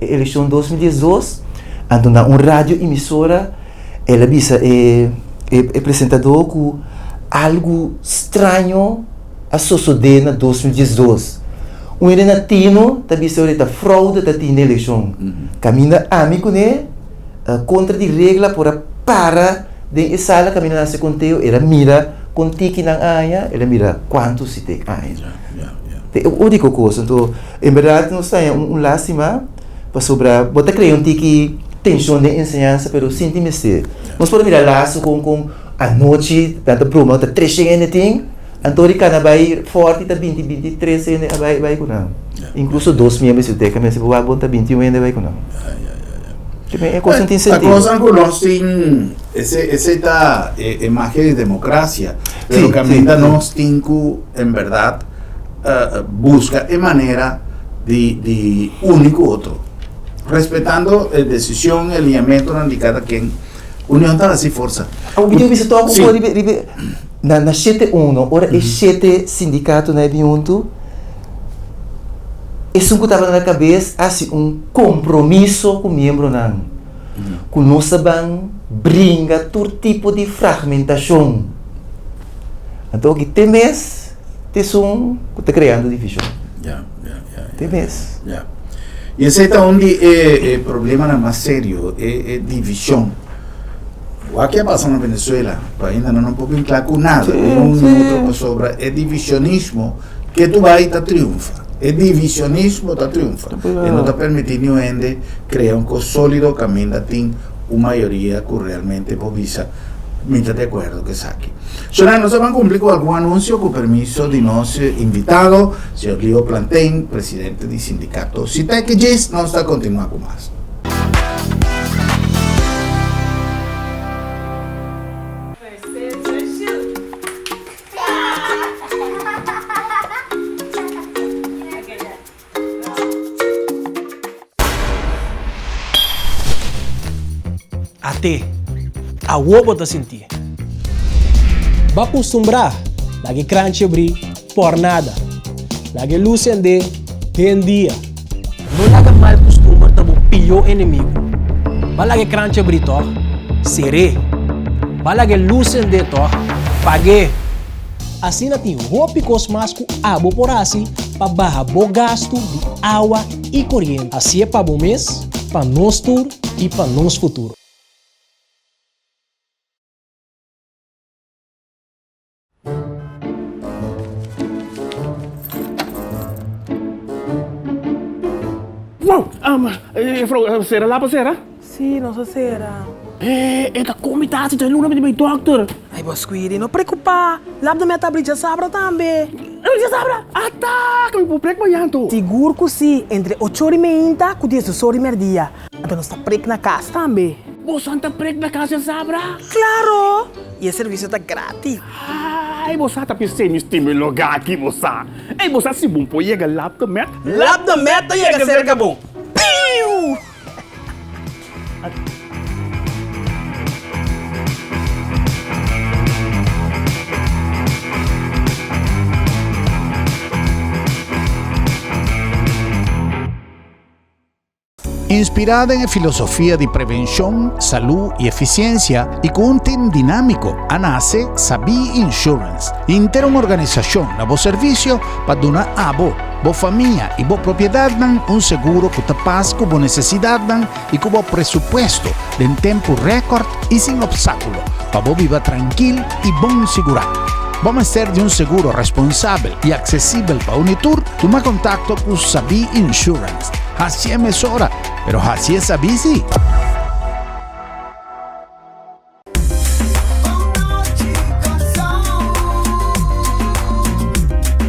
e elekshon 2012, anto na un radio emisora el a bisa e e presentadó ku algu straño a sosodé na 2012. Un hende na tino ta bisa ora e ta fraude ta tin den elekshon. Kaminda ami kuné kontra di regla por a para den e sala kaminda nan hasi konteo, el a mira kon tiki nan haña, el a mira kuantu si te haña. Ta e úniko kos. Anto, en bèrdat nos ta haña un lástima pasobra bo ta krea un tiki tenshon den enseñansa pero sin tin mester. Nos por a mira laso kon kon anochi nan ta broma ta tres shen hende tin, anto di kana bai fòrti ta binti 23 hende a bai bai ku nan. Inkluso dos miembro di biblioteka mester por wak bon ta 21 hende a bai ku nan. E kos no tin sentido. Ta kosnan ku nos tin, esei ta e magia di demokrasia, pero kaminda nos tin ku en bèrdat buska e manera di di uni ku otro, respetando e desishon, e liñamentonan di kada ken. Union ta hasi forsa. Awor mi tin ku bisa tòg un kos riba na shete uno, ora e shete sindikatonan e bin huntu, Esun ku tabata na kabes a hasi un kompromiso ku miembronan ku nos ta ban bringa tur tipo di fragmentashon. Anto aki te mes ta esun ku ta kreando divishon. Te mes. I esei ta un di e problemanan mas serio, e divishon. Wak ke a pasa na Venezuela, ku ainda nan no por bin kla ku nada, ni un ni otro, pasobra e divisionismo ke tu bai ta triunfa. E divisionismo ta triunfa. E no ta permití niun hende krea un kos sólido kaminda tin un mayoria ku realmente por bisa mi ta di akuerdo ku esaki. Shona, nos a ban kumpli ku algun anunsio ku permiso di nos invitado, señor Leo Plantain, presidente di sindikato Sitec. Djis nos ta kontinuá ku mas. At'é, awor bo ta sintié. Bo a kustumbrá laga e kranchi abrí por nada. Laga e lus sendé den dia. No laga mal kustumber ta bo pió enemigu. Bo a laga e kranchi abrí tòg? Ser'é. Bo a laga e lus sendé tòg? Pag'é. Asina tin hopi kos mas ku abo por hasi. pa baha bo gastu di awa i koriente. Hasié pa bo mes, pa nos tur i pa nos futuro. Wow! Juffrouw, sera lapa sera? Sí, nos a sera. E ta kon mi ta hasi djaluna mi ta bai dòkter. Ai bo Squiri, no preokupá. Lap de mi a ta abri djasabra tambe. Abri djasabra? Ata! Ka mi por prek mañan to? Sigur ku sí, entre ocho ora i meinta ku diesdos ora i mèrdia. Anto nos ta prek na kas tambe. Boso ta prek na kas djasabra? Klaro! I e servisio ta gratis. Ai, bo sa ta pis'é mi stima e lugá aki, bo sa. Ei, bo sa si bon por yega Lap de Met? Lap de Met ta yega serka bo. Piu! Inspirá den e filosofia di prevenshon, salú i efisiensia i ku un tim dinámiko a nase Sabí Insurance, henter un organisashon na bo servisio pa duna abo, bo famia i bo propiedatnan un seguro ku ta pas ku bo nesesidatnan i ku bo presupuesto den tempu rèkòrt i sin opstákulo pa bo biba trankil i bon sigurá. Bo mester di un seguro responsabel i aksesibel pa un i tur? Tuma kontakto ku Sabí Insurance. Hacié mesora, pero hacié sabí sí.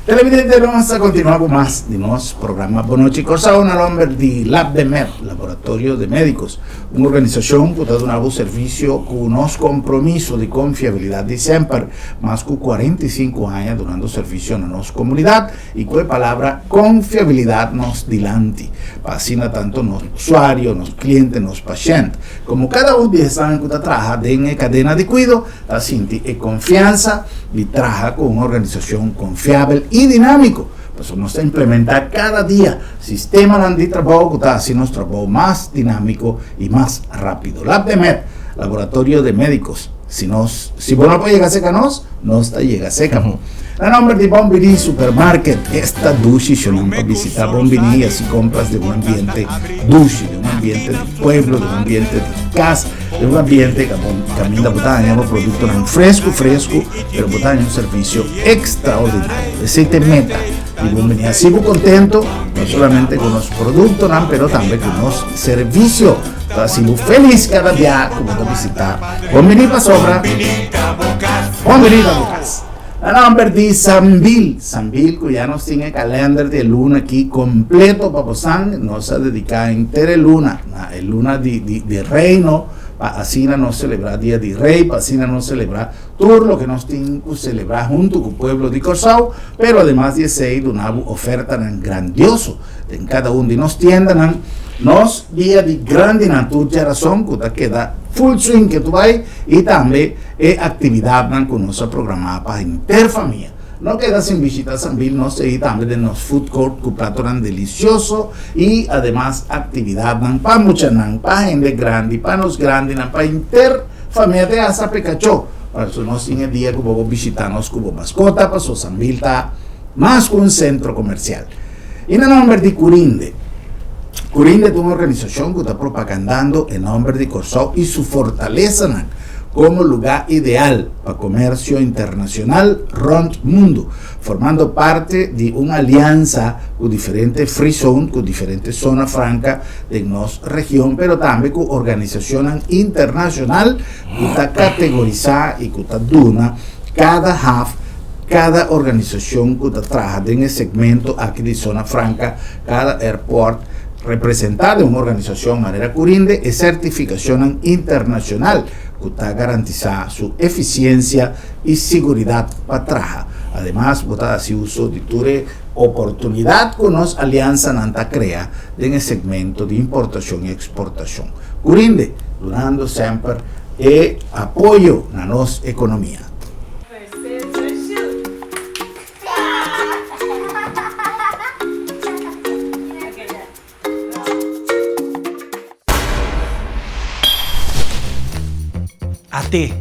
Televidente, nos a continua cu mas di nos programa Bon Nochi Corsao na nomber di LabdeMed, Laboratorio de Médicos, un organisacion cu ta duna bo servicio cu nos compromiso di confiabilidad di semper, mas cu 45 aña dunando servicio na nos comunidad. I ku e palabra konfiabilidat nos dilanti, pa asina tantu nos usuario, nos kliente, nos pashènt, komo kada un di esnan ku ta traha den e kadena di kuido ta sinti e konfiansa di traha ku un organisashon konfiabel i dinámiko, pasobra nos ta implementá kada dia sistemanan di trabou ku ta hasi nos trabou mas dinámiko i mas rápido. Labdemed, Laboratorio de Médicos. Si nos, si bo no por yega seka nos, nos ta yega seka bo. Na nomber di Bon Bini Supermarket, esta dushi shonan pa visita Bon Bini y haci compras den un ambiente dushi, den un ambiente di pueblo, den un ambiente di cas, den un ambiente caminda bo ta haña bo productonan fresco fresco, pero bo ta haña un servicio extraordinario. Esey ta e meta di Bon Bini, haci bo contento no solamente cu nos productonan, pero tambe cu nos servicio. Ta hasi bo felis kada bia ku bo ta bisitá Bon Biní pasobra Bon Biní ta bo kas. Na nòmber di Sambil, Sambil ku ya nos tin e kalènder di e luna aki kompleto pa bosan, nos a dediká henter e luna na e luna di di di Reino pa asina nos selebrá Dia di Rei, pa asina nos selebrá tur loke nos tin ku selebrá huntu ku pueblo di Kòrsou, pero ademas di esei duna bo ofertanan grandioso den kada un di nos tiendanan. Nos dia di grandinan tur djarason ku ta keda full swing ke tu bai i tambe e aktividatnan ku nos a programá pa henter famia. No keda sin bishita Sambil, nos ta ei tambe den nos food court ku platonan delisioso i ademas aktividatnan pa muchanan, pa hende grandi, pa nos grandinan, pa henter famia te hasta pekachó. Pasobra nos tin e dia ku bo por bishita nos ku bo maskota pasobra Sambil ta mas ku un sentro komersial. I na nòmber di Curinde. Curinde ta un organisashon ku ta propagandando e nòmber di Kòrsou i su fortalesanan komo lugá ideal pa komersio internashonal rònt mundu, formando parte di un aliansa ku diferente free zone, ku diferente zona franka den nos region, pero tambe ku organisashonnan internashonal ku ta kategorisá i ku ta duna kada haf Kada organisashon ku ta traha den e segmento aki di Zona Franka, kada airport representá den un organisashon manera Curinde e sertifikashonnan internashonal ku ta garantisá su efisiensia i siguridat pa traha. Ademas bo ta hasi uso di tur e oportunidat ku nos aliansanan ta krea den e segmento di importashon i eksportashon. Curinde, dunando semper e apoyo na nos ekonomia. At'é,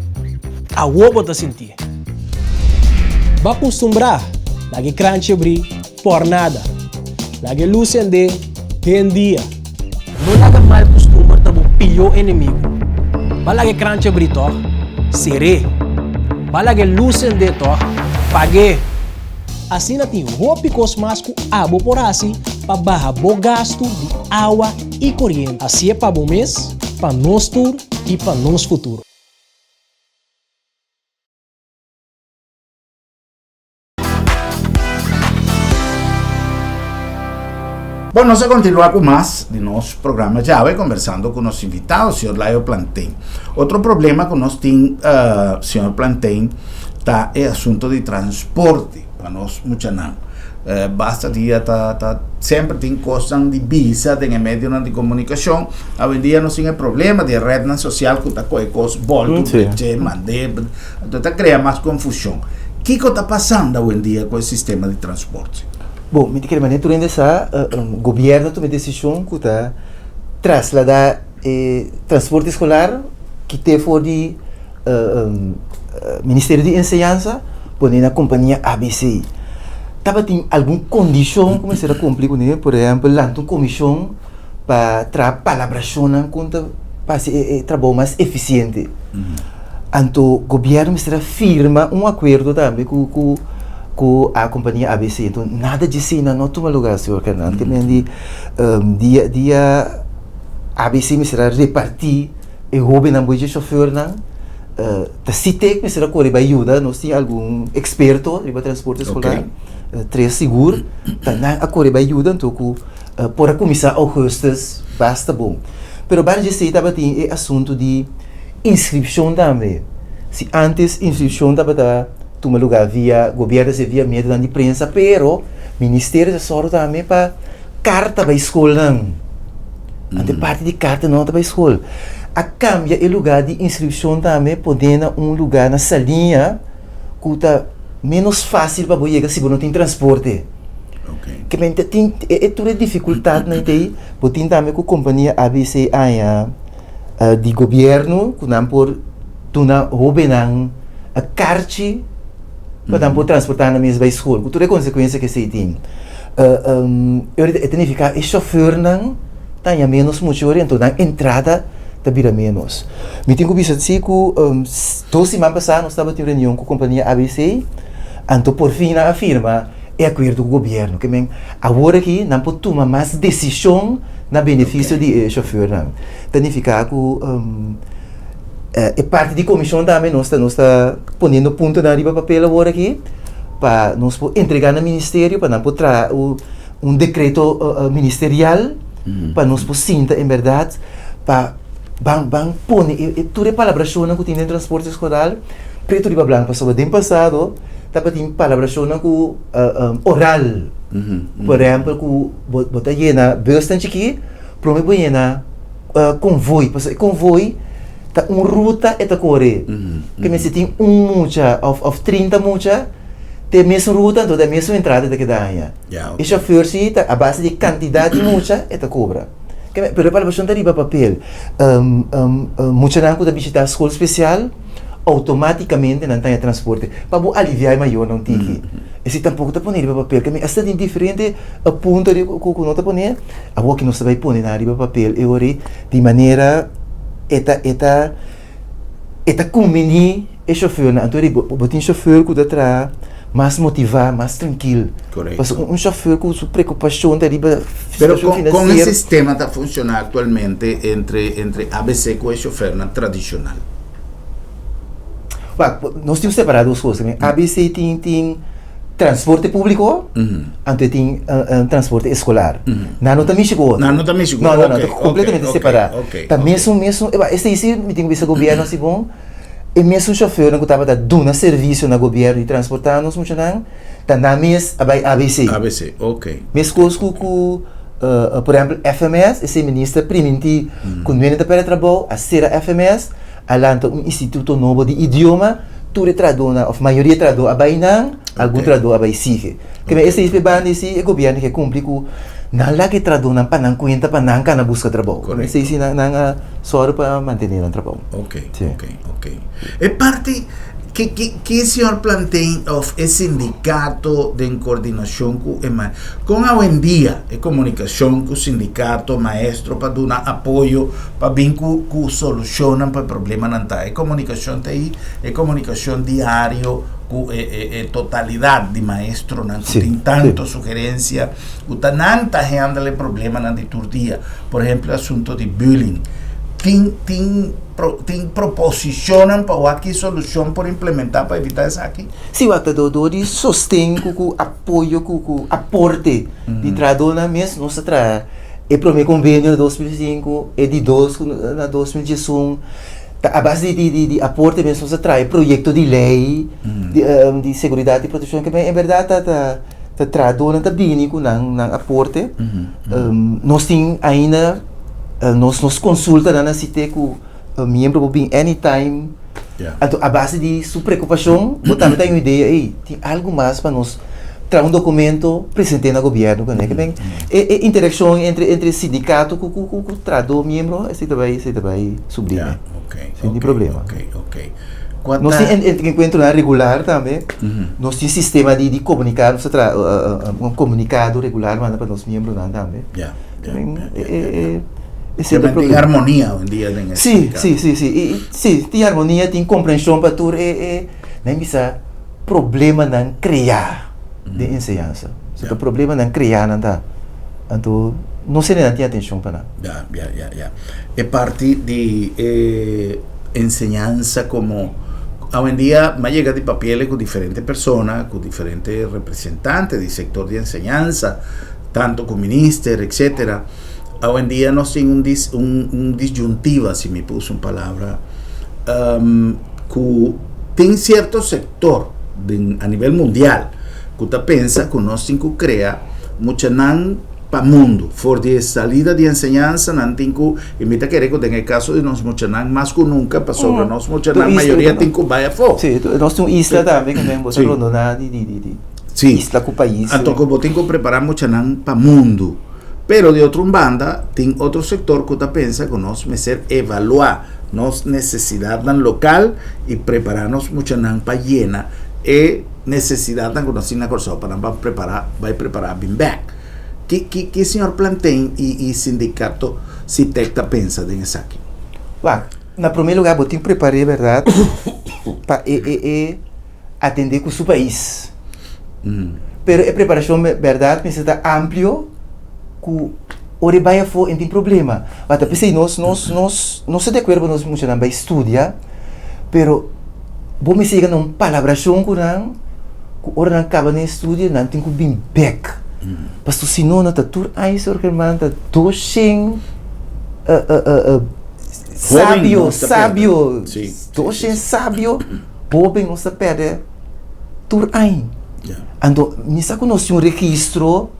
awor bo ta sintié. Bo a kustumbrá laga e kranchi abrí. Pòrnada. Laga e lus sendé den dia. No laga mal kustumber ta bo pió enemigu. Ba laga e kranchi abrí tòg? Ser'é. Ba laga e lus sendé tòg? Pag'é. Asina tin hopi kos mas ku abo por hasi pa baha bo gastu di awa i koriente. Hasié pa bo mes, pa nos tur i pa nos futuro. Bon, nos a continua cu mas di nos programa djawe, conversando cu nos invitado, señor Layo Plantain. Otro problema cu nos tin, uh, señor Plantain, ta e asunto di transporte pa nos muchanan. Uh, basta dia ta, ta semper tin cosnan di bisa den e medionan di comunicacion. Awendia nos tin e problema di e rednan social cu ta coge cos bolto, mm, sí. mande, Anto ta krea mas konfushon. Kiko ta pasando awendia ku e sistema di transporte? Bon, mi ta kere manera tur hende sa, gobièrnu a tuma e desishon ku ta trasladá e transporte eskolar kit'é for di Ministerio di Enseñansa pone na kompania ABC. Tabatin algun kondishon ku mester a kumpli kuné, por ehèmpel lanta un komishon pa traha palabrashonnan kon ta hasi e trabou mas efisiente. Anto gobièrnu mester a firma un akuerdo tambe ku ku ku a kompania ABC. Anto nada dje esei no tuma lugá señor Hernan. Te men di dia dia ABC mester a repartí e hóbennan bo dje shofèrnan ta Sitek mester a kore bai yuda. Nos tin algun eksperto riba transporte eskolar, tres sigur, ta nan a kore bai yuda anto ku Por a kuminsá ougùstùs basta bon. Pero banda di esei tabatin e asuntu di inskripshon tambe. Si ántes inskripshon tabata tuma lugá via gobièrnu, esei via medionan di prensa, pero ministerio ta sòru tambe pa karta bai skolnan. Anto e parti di karta no ta bai skol. A kambia e lugá di inskripshon tambe pone na un lugá na Saliña ku ta ménos fásil pa bo yega si bo no tin transporte. Ke men ta tin e tur e difikultatnan ei bo tin tambe ku kompania ABC aña di gobièrnu ku nan por duna hóbennan karchi pa nan por transportá nan mes bai skol ku tur e konsekuensia ku esei tin. E ta nifiká e shofèrnan ta haña ménos mucha ora enton nan entrada ta bira ménos. Mi tin ku bisa si ku dos siman pasá nos tabatin reunion ku kompania ABC anto por fin nan a firma e akuerdo ku gobièrnu. Ke men awor aki nan por tuma mas desishon na benefisio di e shofèrnan. Ta nifiká ku e parti di komishon tambe nos ta nos ta poniendo puntonan riba papel awor aki pa nos por entregá na ministerio pa nan por traha un dekreto ministerial pa nos por sinta en bèrdat pa ban ban pone e tur e palabrashonnan ku tin den transporte eskolar pretu riba blanku pasobra den pasado Tabatin palabrashonnan ku oral. Por ehèmpel ku bo ta yena bùsnan chikí, promé bo yena konvoi. Pasobra e konvoi ta un ruta e ta kore. Ke mester tin un mucha òf 30 mucha ta e mesun ruta, anto ta e mesun entrada e ta keda haña. E shofèr si ta a base di kantidat di mucha e ta kobra. Pero e palabrashon ta riba papel. Muchanan ku ta bishitá skol spesial. Automáticamente nan ta haña transporte pa bo aliviá e mayornan un tiki. Esei tampoco ta pone riba papel. Kami asta tin diferente punto riba ku ku no ta pone. Awor ki nos ta bai pone nan riba papel e ora ei di manera e ta e ta e ta kumbiní e shofèrnan. Anto riba bo tin shofèr ku ta traha mas motivá, mas trankil. Pasobra un shofèr ku su preokupashon ta riba Pero situashon kon kon e finansiero. sistema ta funshoná aktualmente entre entre ABC ku e shofèrnan tradishonal? Wak, nos tin ku separá dos kos. ABC tin tin transporte públiko, anto e tin transporte eskolar. Nan no ta mishi ku otro. Nan no ta mishi ku No, no, no, ta kompletamente separá. Ta mesun mesun, esei si mi tin ku bisa gobièrnu asi bon, e mesun shofèrnan ku tabata duna servisio na gobièrnu di transportá nos muchanan, ta nan mes a bai ABC. ABC, ok. Meskos ku ku por ehèmpel FMS, esei minister primintí ku nuende ta pèrdè trabou, a sera FMS, a lanta un instituto nobo di idioma, tur e trahadónan òf mayoria trahadó a bai nan. Algun trahadó a bai sige. Ke men esei pe banda si e gobièrnu ke kumpli ku nan laga e trahadónan pa nan kuenta pa nan kana buska trabou. Esei si nan nan a sòru pa mantené nan trabou. Ok, ok, ok. E parti ke ke ke señor Plantain òf e sindikato den kordinashon ku e ma kon awendia e komunikashon ku sindikato maestro pa duna apoyo pa bin ku ku solushonnan pa e problemanan ta? E komunikashon ta ei e komunikashon diario ku e e e totalidat di maestronan ku tin tanto sugerensia ku ta nan ta handle e problemanan di tur dia. Por ehemplo e asunto di bullying. Tin tin tin proposishonnan pa wak ki solushon por implementá pa evitá esaki? Sí, wak ta dor di sosten ku ku apoyo ku ku aporte di trahadónan mes nos ta traha e promé konvenio na 2005, e di dos na 2011. Ta a base di di di aporte mes nos a traha e proyekto di lei di di seguridat i protekshon ke en bèrdat ta ta ta trahadónan ta bini ku nan nan aporte. Nos tin ainda nos nos konsultanan a site ku miembro por bin anytime. Anto a base di su preokupashon bo tambe ta haña un idea ey tin algu mas pa nos traha un dokumento present'é na gobièrnu kuné. Ke men e e interakshon entre entre sindikato ku ku ku trahadó miembro esei ta bai esei ta bai sublime. Sin tin problema. Nos tin enkuentronan regular tambe. Nos tin sistema di di komuniká nos ta traha un komunikado regular manda pa nos miembronan tambe. E e Ke men tin harmonia oyendia den e sindikato. Si si si si si tin harmonia tin komprenshon pa tur e e nan bisa problemanan kreá den enseñansa. So ta problemanan kreá nan ta. Anto no sende nan tin atenshon pa nan. Ya, ya, ya, ya. E parti di e enseñansa komo awendia mi a yega di papiele ku diferente persona, ku diferente representante di sektor di enseñansa, tanto ku minister, etcetera. Awendia nos tin un dis un un disyuntiva, si mi por usa un palabra, ku tin sierto sektor den a nivel mundial ku ta pensa ku nos tin ku krea muchanan pa mundu. For di e salida di enseñansa nan tin ku, i mi ta kere ku den e kaso di nos muchanan mas ku nunka pasobra nos muchanan mayoria tin ku bai afó. Sí, nos tin un isla tambe ku men bo ta rondoná di di di isla ku pais. Anto ku bo tin ku prepará muchanan pa mundu. Pero di otro un banda tin otro sektor ku ta pensa ku nos mester evaluá nos nesesidatnan lokal i prepará nos muchanan pa yena e nesesidatnan ku nos tin na Kòrsou pa nan ban prepará bai prepará bin bèk. Ki ki ki señor Plantain i i sindikato Sitek ta pensa den esaki? Wak, na promé lugá bo tin prepar'é bèrdat pa e e e atendé ku su pais. Pero e preparashon bèrdat mester ta amplio ku ora e bai afó e no tin problema. Wak ta p'esei nos nos nos nos ta di akuerdo pa nos muchanan bai studia pero Bo mester yega na un palabrashon ku nan ku ora nan kaba nan estudio nan tin ku bin bèk. Pasobra si no nan ta tur aña señor Germán ta doshen sabio, sabio, doshen sabio hoben nos ta pèrdè tur aña. Anto mi sa ku nos tin un registro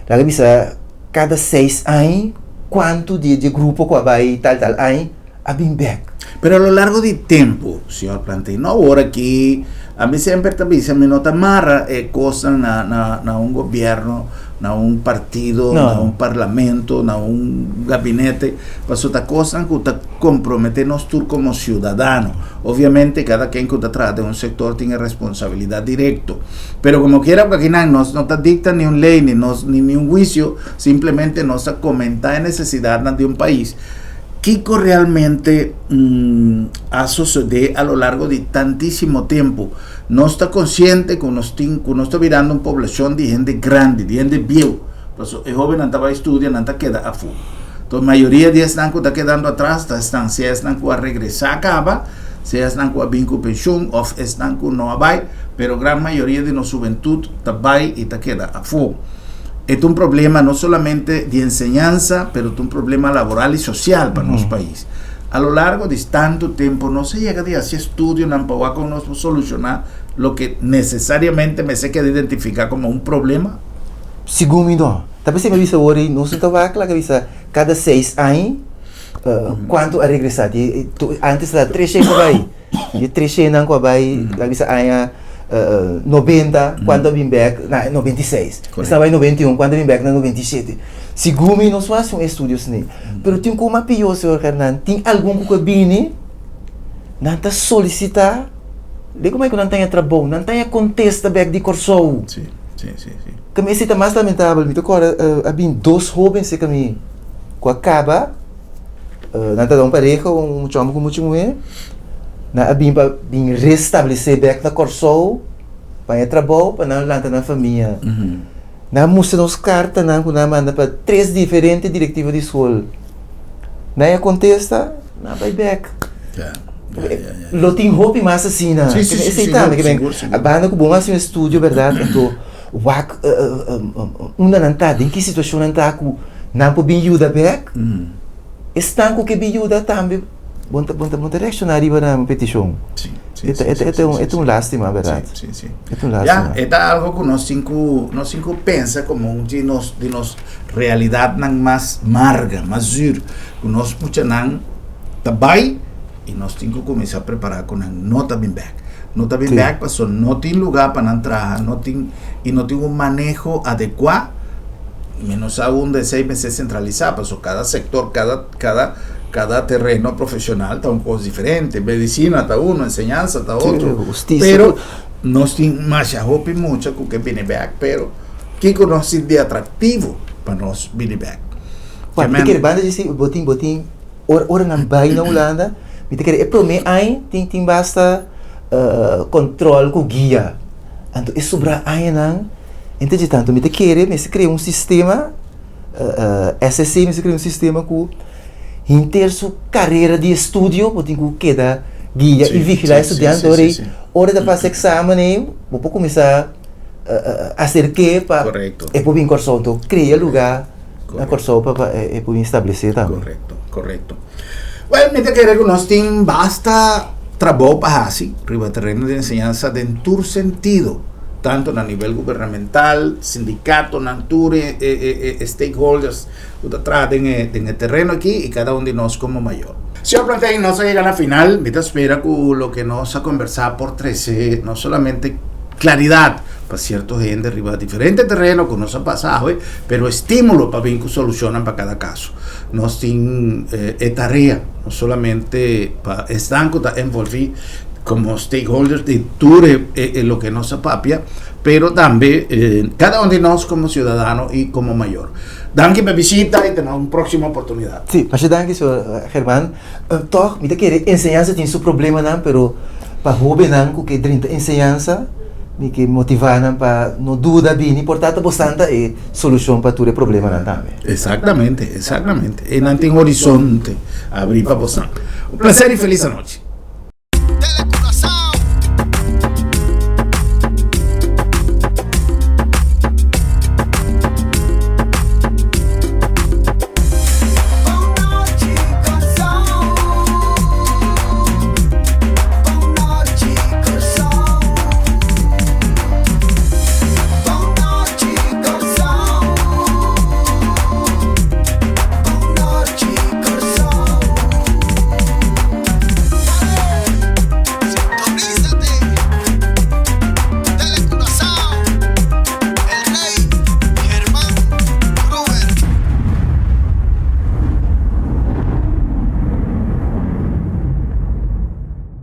laga bisa kada seis aña kuantu di e grupo ku a bai tal tal aña. a bin bek. Pero a lo largo di tempu, señor Plantin, no awor aki, ami semper ta bisa mi no ta mara e kosnan na na na un gobierno, na un partido, na un parlamento, na un gabinete, pasobra ta kosnan ku ta komprometé nos tur komo siudadano. Obviamente kada ken ku ta traha den un sektor tin e responsabilidat direkto, pero komokiera ku akinan nos no ta dikta ni un lei ni nos ni un huisio, simplemente nos ta komentá e nesesidatnan di un pais. Kiko realmente a sosodé a lo largo di tantísimo tempu? Nos ta konsiente ku nos tin ku nos ta birando un poblashon di hende grandi, di hende bieu. Pasobra e hóbennan ta bai studia, nan ta keda afó. Enton mayoria di esnan ku ta kedando atras ta esnan, sea esnan ku a regresá kaba, sea esnan ku a bin ku penshun òf esnan ku no a bai, pero gran mayoria di nos hubentut ta bai i ta keda afó. E ta un problema no solamente di enseñansa, pero ta un problema laboral y social pa nos pais. A lo largo di tanto tempo no se yega di haci estudionan pa wak con nos por soluciona loke necesariamente mester keda identifica como un problema? Segun mi no. Ta p'esei mi a bisa awor ei, nos no ta wak laga bisa kada seis aña cuanto a regresa. Di antes ta tres shen ku a bai. Di tres shennan ku a bai laga bisa aña. 90 kuantu a bin bek na 96. Esnan bai 91 kuantu a bin bek na 97. Segun mi nos no hasi un estudio asina. Pero tin ku mas pió señor Hernan, tin algun ku ka bini nan ta solisitá de kuma ku nan ta haña trabou, nan ta haña kontesta bek di Kòrsou. Sí, sí, sí, sí. Kami esei ta mas lamentabel, mi ta kòrda a bin dos hóben serka mi ku a kaba, nan ta da un pareha, un mucha hòmber ku un mucha muhé, nan a bin pa bin restablesé bek na Kòrsou pa haña trabou pa nan lanta nan famia. Nan a mustra nos kartanan ku nan a manda pa tres diferente direktiva di skol. Nan a kontesta, nan a bai bek. Lo tin hopi mas asina. Esei tambe ke men a banda ku bon hasi un estudio bèrdat anto wak unda nan ta, den ki situashon nan ta ku nan por bin yuda bek. Esnan ku ke bin yuda tambe bon ta bon ta reakshoná riba nan petishon. E ta e ta e ta un lástima bèrdat. E ta un lástima. Ya, e ta algo ku nos tin ku nos tin ku pensa komo un di nos di nos realidatnan mas marga, mas zür, ku nos muchanan ta bai i nos tin ku kuminsá prepará ku nan no ta bin bèk. No ta bin bèk pasobra no tin lugá pa nan traha, no tin i no tin un maneho adekuá, menos aun esei mester sentralisá pasobra kada sektor, kada kada kada tereno profesional ta un kos diferente. Medisina ta uno, enseñansa ta otro. Pero nos tin masha hopi mucha ku ke bini bèk, pero kiko nos tin di atraktivo pa nos bini bèk? Juan, mi ta kere banda di si bo tin bo tin ora ora nan bai na Hulanda mi ta kere e prome aña tin tin basta control ku guia anto e sobra añanan enta dje tanto mi ta kere mester krea un sistema SSC mester krea un sistema ku henter su karera di estudio bo tin ku keda guia i vigila e studiante ora ei ora e ta pasa eksamen ei bo por kuminsá aserk'é pa e por bin Kòrsou anto krea lugá na Kòrsou pa pa e por bin establesé tambe. Korekto, korekto. Wèl, mi ta kere ku nos tin basta trabou pa hasi riba tereno di enseñansa den tur sentido, tantu na nivel gubernamental, sindikatonan, tur e e e stakeholders ku ta traha den e den e tereno aki i kada un di nos komo mayor. Señor Plantain, nos a yega na final. Mi ta spera ku loke nos a kombersá por trese no solamente klaridat pa sierto hende riba diferente tereno ku nos a pasa awe, pero estímulo pa bin ku solushonnan pa kada kaso. Nos tin e tarea no solamente pa esnan ku ta envolví komo stakeholders di tur e loke nos a papia, pero tambe kada un di nos komo siudadano i komo mayor. Danki pa bishita i te na un próksimo oportunidat. Sí, masha danki señor German. Tòg mi ta kere enseñansa tin su problemanan pero pa hóbennan ku ke drenta enseñansa mi ke motivá nan pa no duda bini por ta ta bosan ta e solushon pa tur e problemanan tambe. Exactamente, exactamente. E nan tin horizonte abrí pa bosan. Un placer i felis anochi.